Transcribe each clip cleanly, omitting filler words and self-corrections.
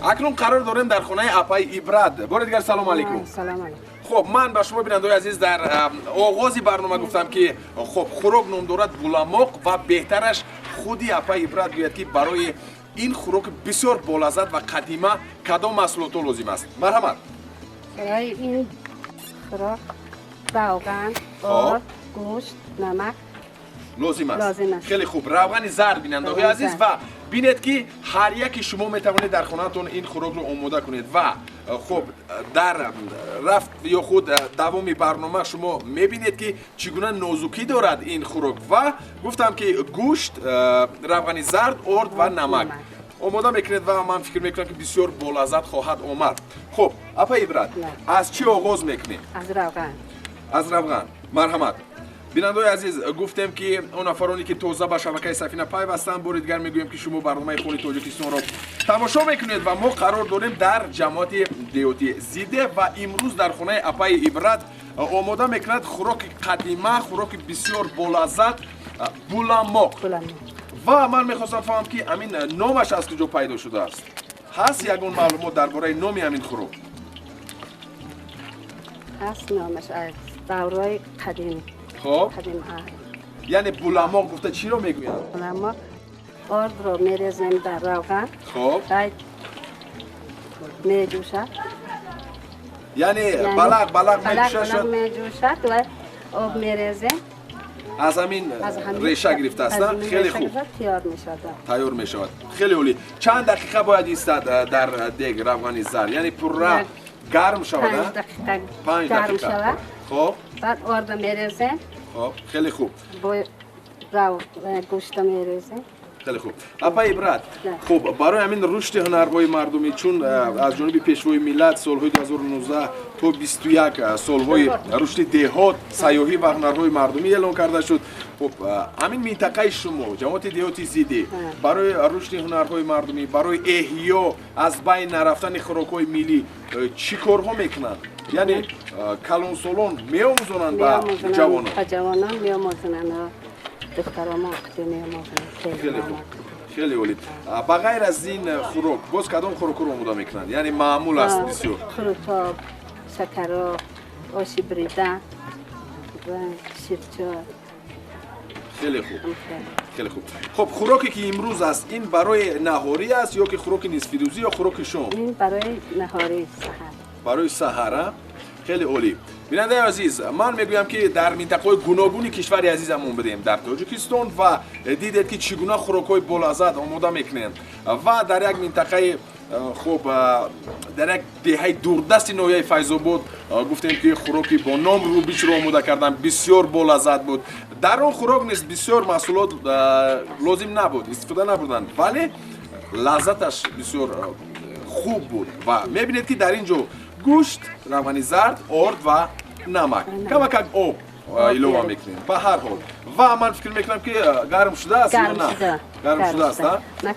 Акнун қарор дорем дар хонаи апаи Ибрат. Бори дигар салом алейкум. Салом алейкум. Хуб, ман ба шумо бинандаҳои азиз дар оғози барнома гуфтам, ки хуб, хӯрок ном дорад буламоқ ва беҳтараш худи апаи Ибрат гӯяд, ки барои ин хӯрок бисёр болаззат ва қадима кадом маҳсулотҳо лозим аст. Марҳамат. Барои ин хӯрок равған, орд, гӯшт, намак лозим аст. Лозим аст. Хеле хуб. Равғани зард, бинандаҳои азиз, ва бинед, ки ҳар яке шумо метавонед дар хонаатон ин хӯрокро омода кунед ва хуб, дар рафт ё худ давоми барнома шумо мебинед, ки чӣ гуна нозукӣ дорад ин хӯрок. Ва гуфтам, ки гӯшт, равғани зард, орд ва намак омода мекунед ва ман фикр мекунам, ки бисёр болаззат хоҳад омад. Хуб, апа Ибрат, аз чӣ оғоз мекунем? Аз равған. Аз равған. Марҳамат. Бинандаҳои азиз, гуфтем, ки он нафароне, ки тоза ба шабакаи Сафина пайвастанд, бори дигар мегӯем, ки шумо барномаи Хони Тоҷикистонро тамошо мекунед ва мо қарор дорем дар ҷамоати деҳоти Зиде ва имрӯз дар хонаи апаи Ибрат омода мекунад хӯроки қадима, хӯроки бисёр болаззат, буламоқ. Ва ман мехостам фаҳмам, ки ҳамин номаш аз куҷо пайдо шудааст. Ҳаст ягон маълумот дар бораи номи ҳамин хӯрок? Ҳаст, номаш аз давраи қадим. Хуб, яъне буламоқ гуфта чиро мегӯянд? Буламоқ ордро мерезем дар равған. Хуб, баъд меҷӯшад. Яъне балақ балақ меҷӯшад. Меҷӯшад ва об мерезем. Аз ҳамин реша гирифтааст. Хеле хуб. Тайёр мешавад. Тайёр мешавад. Хеле олӣ. Чанд дақиқа бояд истад дар дег равғани зард, яъне пурра гарм шавад? 5 дақиқа. 5 гарм дақиқа шавад. Хуб. Баъд орда мерезем. Хуб, хеле хуб. Бо гӯшта мерезем. Хеле хуб, апа Ибрат. Хуб, барои ҳамин рушди ҳунарҳои мардумӣ, чун аз ҷониби Пешвои миллат солҳои 2019 то 21 солҳои рушди деҳот, сайёҳӣ ва ҳунарҳои мардумӣ эълон карда шуд, хуб, ҳамин минтақаи шумо, ҷамоати деҳоти Зидӣ, барои рушди ҳунарҳои мардумӣ, барои эҳё, аз байн нарафтани хӯрокҳои миллӣ чӣ корҳо мекунанд? Яъне калонсолон меомӯзонанд ба ҷавонон? Ба ҷавонон меомӯзонанд, духтаромо меомӯзонанд. Хеле хуб, хеле олӣ. Ба ғайр аз ин хӯрок боз кадом хӯрокҳоро омода мекунанд, яъне маъмул аст бисёр? Қурутоб, шакароб, оши брида ва ширчой. Хеле хуб, хеле хуб. Хуб, хӯроке, ки имрӯз аст, ин барои наҳорӣ аст ё ки хӯроки нисфирӯзӣ ё хӯроки шом? Ин барои наҳорӣ, саҳар. Барои саҳара. Хеле олӣ. Бинандаи азиз, ман мегӯям, ки дар минтақаҳои гуногуни кишвари азизамон будем, дар Тоҷикистон, ва дидед, ки чӣ гуна хӯрокҳои болаззат омода мекунем. Ва дар як минтақаи, хуб, дар як деҳаи дурдасти ноҳияи Файзобод гуфтем, ки хӯроки бо ном рубичро омода кардам, бисёр болаззат буд. Дар он хӯрок низ бисёр маҳсулот лозим набуд, истифода набурданд, вале лаззаташ бисёр хуб буд. Ва мебинед, ки дар ин ҷо гӯшт, равғани зард, орд ва намак, камакак об илова мекунем. Ба ҳар ҳол, ва ман фикр мекунам, ки гарм шудааст ё на? Гарм шудааст.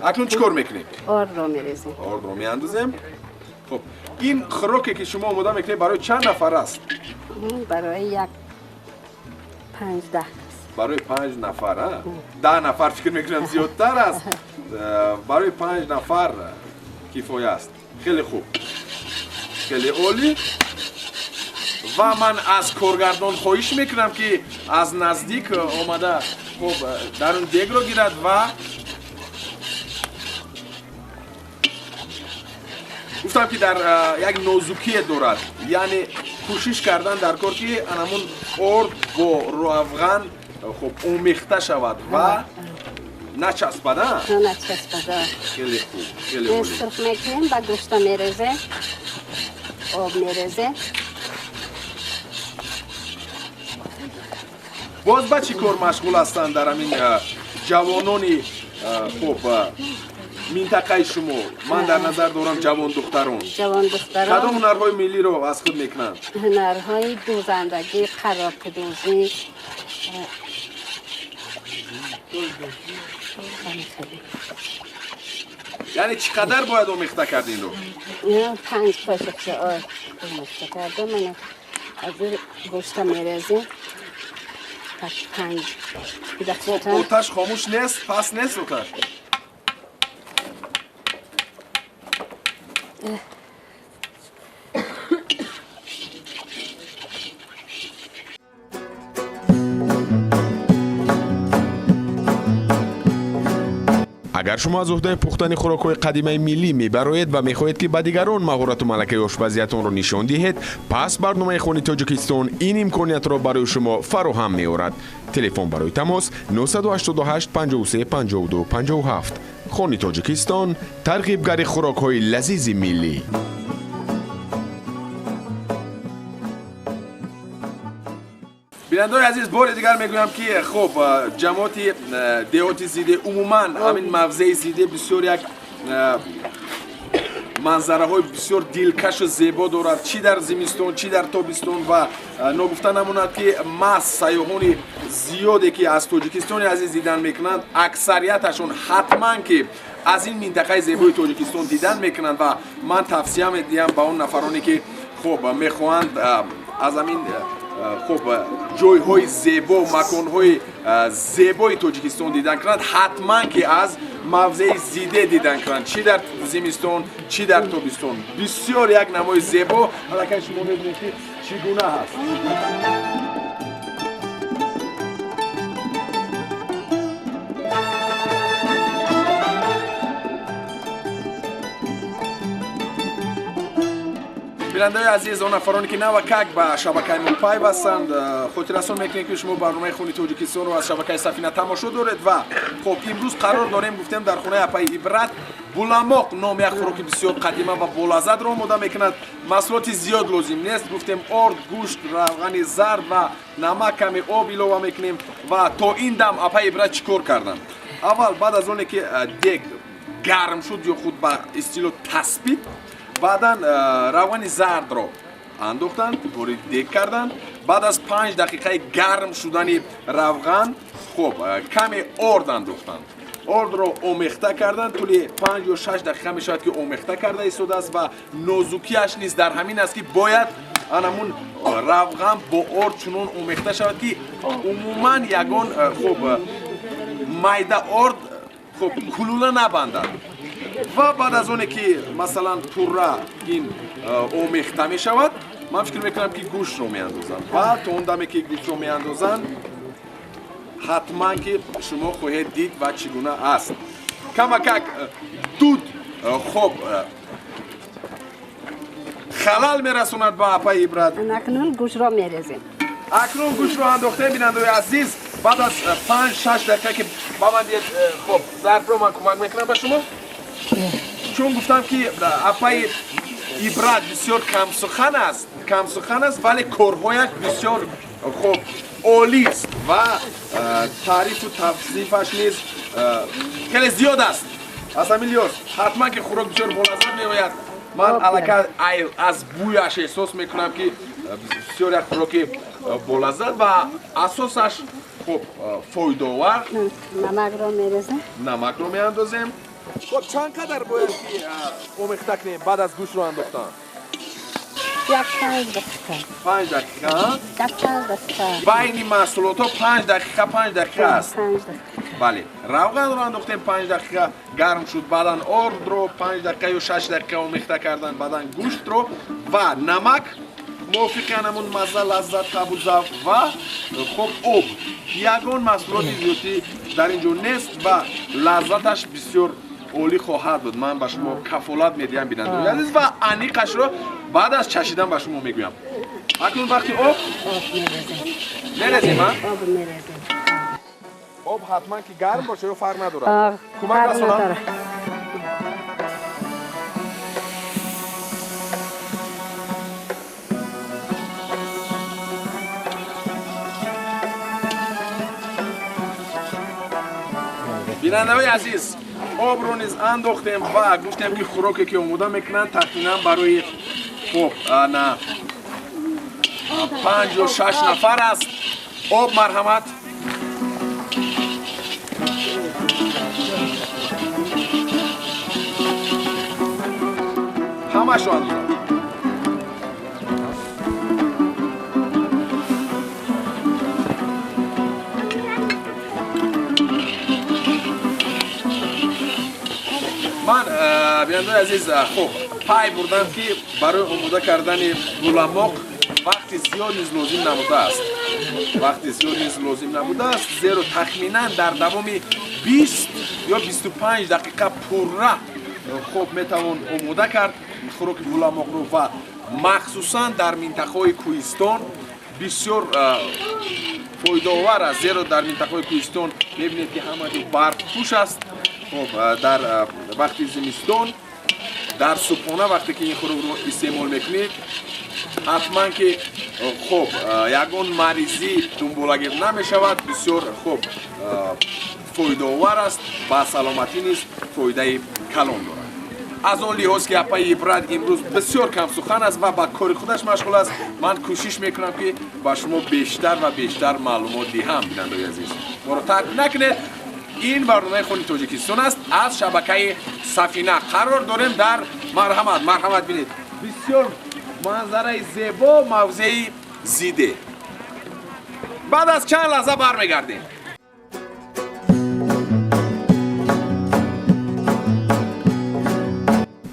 Акнун чӣ кор мекунем? Ордро мерезем. Ордро меандозем. Хуб, ин хӯроке, ки шумо омода мекунед, барои чанд нафар аст? Барои як 5-10. Барои панҷ нафар. 10 нафар фикр мекунам зиёдтар аст. Барои панҷ нафар кифоя аст. Хеле хуб, хеле олӣ. Ва ман аз коргардон хоҳиш мекунам, ки аз наздик омада, хуб, дарун дегро гирад. Ва гуфтам, ки дар як нозукие дорад, яъне кӯшиш кардан дар кор, ки анамун орд бо равған, хуб, омехта шавад ва начаспад. Начаспад. Хеле хуб, хеле олӣ. Сурх мекунем, ба гӯшта мерезем, об мерезем. Боз ба чӣ кор машғул ҳастанд дар ҳамин ҷавонони, хуб, минтақаи шумо? Ман дар назар дорам ҷавондухтарон. Ҷавондухтарон. Кадом ҳунарҳои миллиро аз худ мекунанд? Ҳунарҳои дӯзандагӣ, қароқидӯзӣ. Яъне чӣ қадар бояд омехта кард инро? 5 қошиқча орд омехта кардам. Мана, ҳозир гӯшта мерезем. 5. Хуб, оташ хомӯш нест, паст нест оташ? Агар шумо аз уҳдаи пухтани хӯрокҳои қадимаи миллӣ мебароед ва мехоҳед, ки ба дигарон маҳорату малакаи ошпазиятонро нишон диҳед, пас барномаи Хони Тоҷикистон ин имкониятро барои шумо фароҳам меорад. Телефон барои тамос 988 53 52 57. Хони Тоҷикистон тарғибгари хӯрокҳои лазизи миллӣ. Бинандаои азиз, бори дигар мегӯям, ки хуб, ҷамоати деҳоти Зиде, умуман ҳамин мавзеи Зиде бисёр як манзараҳои бисёр дилкашу зебо дорад, чӣ дар зимистон, чӣ дар тобистон. Ва ногуфта намонад, ки маҳз сайёҳони зиёде, ки аз Тоҷикистони азиз дидан мекунанд, аксарияташон ҳатман ки аз ин минтақаи зебои Тоҷикистон дидан мекунанд. Ва ман тавсия медиҳам ба он нафароне, ки хуб, мехоҳанд аз ҳамин хуб, ҷойҳои зебо, маконҳои зебои Тоҷикистон дидан кунанд, ҳатман ки аз мавзеи Зиде дидан кунанд, чӣ дар зимистон, чӣ дар тобистон. Бисёр як намои зебо, аллакай шумо мебинед, ки чӣ гуна ҳаст. Бинандаои азиз, он нафароне, ки навакак ба шабакаи мо пайвастанд, хотиррасон мекунем, ки шумо барномаи Хони Тоҷикистонро аз шабакаи Сафина тамошо доред. Ва хуб, имрӯз қарор дорем, гуфтем, дар хонаи апаи Ибрат буламоқ ном як хӯроки бисёр қадима ва болаззатро омода мекунад. Маҳсулоти зиёд лозим нест, гуфтем: орд, гӯшт, равғани зард ва намак, каме об илова мекунем. Ва то ин дам апаи Ибрат чӣ кор карданд? Аввал, баъд аз оне ки дег гарм шуд ё худ ба истилоҳ таспид, баъдан равғани зардро андохтанд, ворид дег карданд. Баъд аз 5 дақиқаи гарм шудани равған, хуб, каме орд андохтанд, ордро омехта карданд. Тӯли 5 ё 6 дақиқа мешавад, ки омехта карда истодааст. Ва нозукиаш низ дар ҳамин аст, ки бояд анамун равған бо орд чунон омехта шавад, ки умуман ягон хуб, майда орд, хуб, кулула набандад. Ва баъд аз оне ки, масалан, пурра ин омехта мешавад, ман фикр мекунам, ки гӯштро меандозанд. Ва то он даме ки гӯштро меандозанд, ҳатман ки шумо хоҳед дид ва чӣ гуна аст. Камакак дуд, хоб, халал мерасонад ба апаи Ибрат. Акнун гӯштро мерезем. Акнун гӯштро андохтем, бинандаои азиз, баъд аз 5-6 дақиқа, ки ба ман диҳед, хоб, зарфро, ман кӯмак мекунам ба шумо, чун гуфтам, ки апаи Ибрат бисёр камсухан аст, камсухан аст, вале корҳояш бисёр, хуб, олист ва таърифу тавсифаш низ хеле зиёд аст. Аз ҳамин лиҳоз ҳатман ки хӯрок бисёр болаззат меояд. Ман аллакай аз бӯяш эҳсос мекунам, ки бисёр як хӯроки болаззат ва асосаш, хуб, фоидаовар. Намакро мерезем. Намакро меандозем. Хуб, чанд қадар бояд ки омехта кунем баъд аз гӯштро андохтан? Як 5 дақиқа. 5 дақиқа? Як 5 дақиқа. Байни маҳсулотҳо 5 дақиқа, 5 дақиқа аст. 5 дақиқа. Бале, равғанро андохтем, 5 дақиқа гарм шуд, баъдан ордро 5 дақиқа ё 6 дақиқа омехта кардан, баъдан гӯштро ва намак мувофиқи ҳамун мазза, лаззат, табу завқ ва, хуб, об. Ягон маҳсулоти зиёдӣ дар ин ҷо нест ва лаззаташ бисёр олӣ хоҳад буд, ман ба шумо кафолат медиҳам, бинандаои азиз. Ва аниқашро баъд аз чашидан ба шумо мегӯям. Акнун вақти об мерезем, а? Об мерезем. Об ҳатман ки гарм боша ё фарқ надорад? Кӯмак расонам? Надорад. Бинандаҳои азиз, обро низ андохтем ва гуфтем, ки хӯроке, ки омода мекунанд, тахминан барои, хуб, на панҷ ё шаш нафар аст. Об, марҳамат. Ҳамашро андозам? Ман бинандаи азиз, хуб пай бурдам ки барои омода кардани буламоқ вақти зиёд низ лозим набудааст. Вақти зиёд низ лозим набудааст, зеро тахминан дар давоми 20 ё 25 дақиқа пурра хуб метавон омода кард хӯроки буламоқро ва махсусан дар минтақаҳои кӯҳистон бисёр фоидаовар аст, зеро дар минтақаҳои кӯҳистон мебинед ки ҳама ҷо барфпӯш аст. Хуб дар вақти зимистон дар субҳона вақте ки ин хӯрокро истеъмол мекунед, ҳатман ки хуб ягон маризӣ дунболагир намешавад. Бисёр хуб фоидаовар аст, ба саломатӣ низ фоидаи калон дорад. Аз он лиҳоз ки апаи Ибрат имрӯз бисёр камсухан аст ва ба кори худаш машғул аст, ман кӯшиш мекунам ки ба шумо бештар ва бештар маълумот диҳам. Бинандаи азиз, моро тарк накунед. Ин барномаи Хони Тоҷикистон аст аз шабакаи Сафина. Қарор дорем дар марҳамат, марҳамат бинед, бисёр манзараи зебо, мавзеи Зиде. Баъд аз чанд лаҳза бармегардем.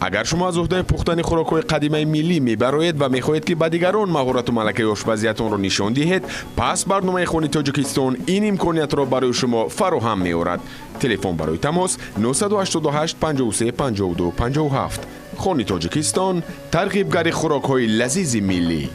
Агар шумо аз уҳдаи пухтани хӯрокҳои қадимаи миллӣ мебароед ва мехоҳед ки ба дигарон маҳорату малакаи ошпазиятонро нишон диҳед, пас барномаи Хони Тоҷикистон ин имкониятро барои шумо фароҳам меорад. Телефон барои тамос 988 53 52 57. Хони Тоҷикистон тарғибгари хӯрокҳои лазизи миллӣ.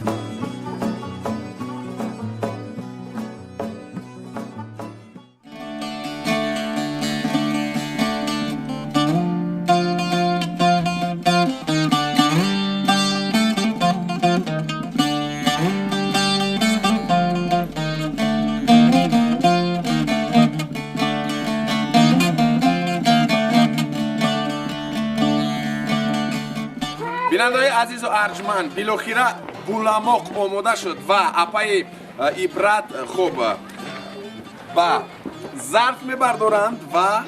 Бинандаҳои азизу арҷманд, билохира буламоқ омода шуд ва апаи Ибрат хуб ба зарф мебардоранд ва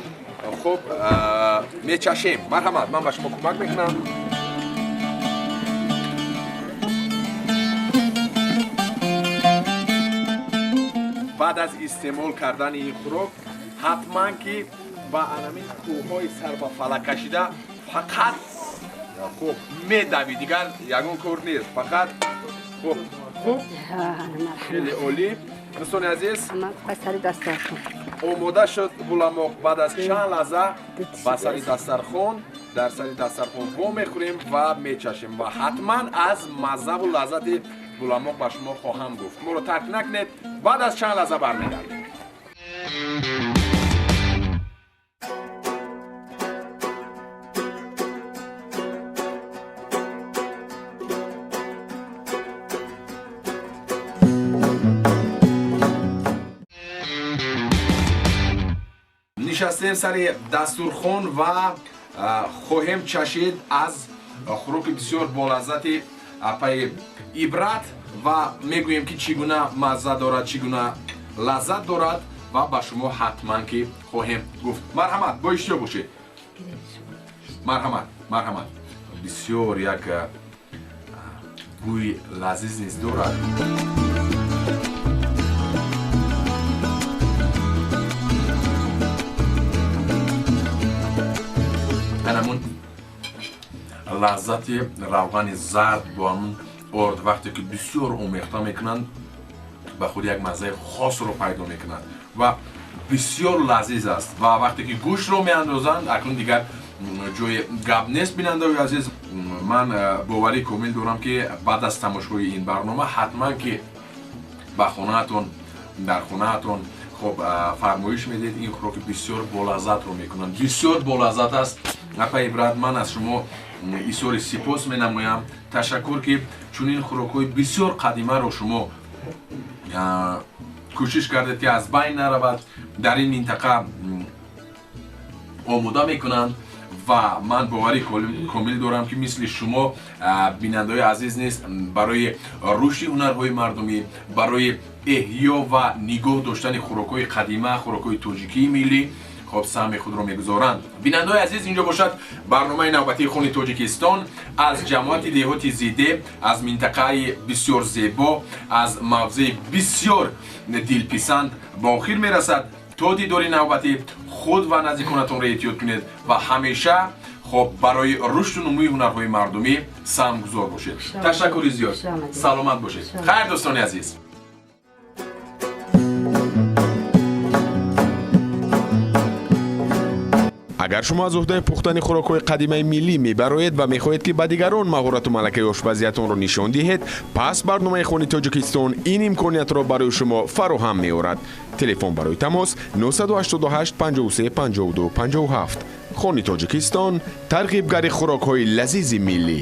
хуб мечашем. Марҳамат, ман ба шумо кӯмак мекунам. Баъд аз истеъмол кардани ин хӯрок ҳатман ки ба анамин кӯҳҳои сар ба фалак кашида фақат хуб медавӣ, дигар ягон кор нест, фақат хуб хуб. Хеле олӣ. Дӯстони азиз, омода шуд буламоқ. Баъд аз чанд лаҳза ба сари дастархон, дар сари дастархон во мехӯрем ва мечашем ва ҳатман аз маззаву лаззати буламоқ ба шумо хоҳам гуфт. Моро тарк накунед, баъд аз чанд лаҳза бармегардем. Нишастем сари дастурхон ва хоҳем чашид аз хӯроки бисёр болаззати апаи Ибрат ва мегӯем ки чӣ гуна мазза дорад, чӣ гуна лаззат дорад ва ба шумо ҳатман ки хоҳем гуфт. Марҳамат, бо иштиёқ бошед. Марҳамат, марҳамат. Бисёр як бӯи лазиз низ дорад. Ҳамун лаззати равғани зард бо ҳамун орд вақте ки бисёр омехта мекунанд, ба худ як маззаи хосро пайдо мекунанд ва бисёр лазиз аст. Ва вақте ки гӯштро меандозанд, акнун дигар ҷои гап нест. Бинандаои азиз, ман боварии комил дорам ки баъд аз тамошои ин барнома ҳатман ки ба хонаатон, дар хонаатон хуб фармоиш медиҳед, ин хӯроки бисёр болаззатро мекунанд. Бисёр болаззат аст. Апаи Ибрат, ман аз шумо изҳори сипос менамоям. Ташаккур ки чунин хӯрокҳои бисёр қадимаро шумо кӯшиш кардед ки аз байн наравад, дар ин минтақа омода мекунанд ва ман боварии комил дорам ки мисли шумо бинандаҳои азиз низ барои рушди ҳунарҳои мардумӣ, барои эҳё ва нигоҳ доштани хӯрокҳои қадима, хӯрокҳои тоҷикии миллӣ хоб саҳми худро мегузоранд. Бинандаҳои азиз, инҷо бошад барномаи навбатии Хони Тоҷикистон аз ҷамоати деҳоти Зиде, аз минтақаи бисёр зебо, аз мавзеи бисёр дилписанд ба охир мерасад. То дидори навбатӣ худ ва наздиконатонро эҳтиёт кунед ва ҳамеша Хуб, барои рушду нумӯи ҳунарҳои мардумӣ саҳмгузор бошед. Ташаккури зиёд, саломат бошед. Хайр, дӯстони азиз. Агар шумо аз уҳдаи пухтани хӯрокҳои қадимаи миллӣ мебароед ва мехоҳед, ки ба дигарон маҳорату малакаи ошпазиятонро нишон диҳед, пас барномаи Хони Тоҷикистон ин имкониятро барои шумо фароҳам меорад. Телефон барои тамос 988 53 52 57. Хони Тоҷикистон, тарғибгари хӯрокҳои лазизи миллӣ.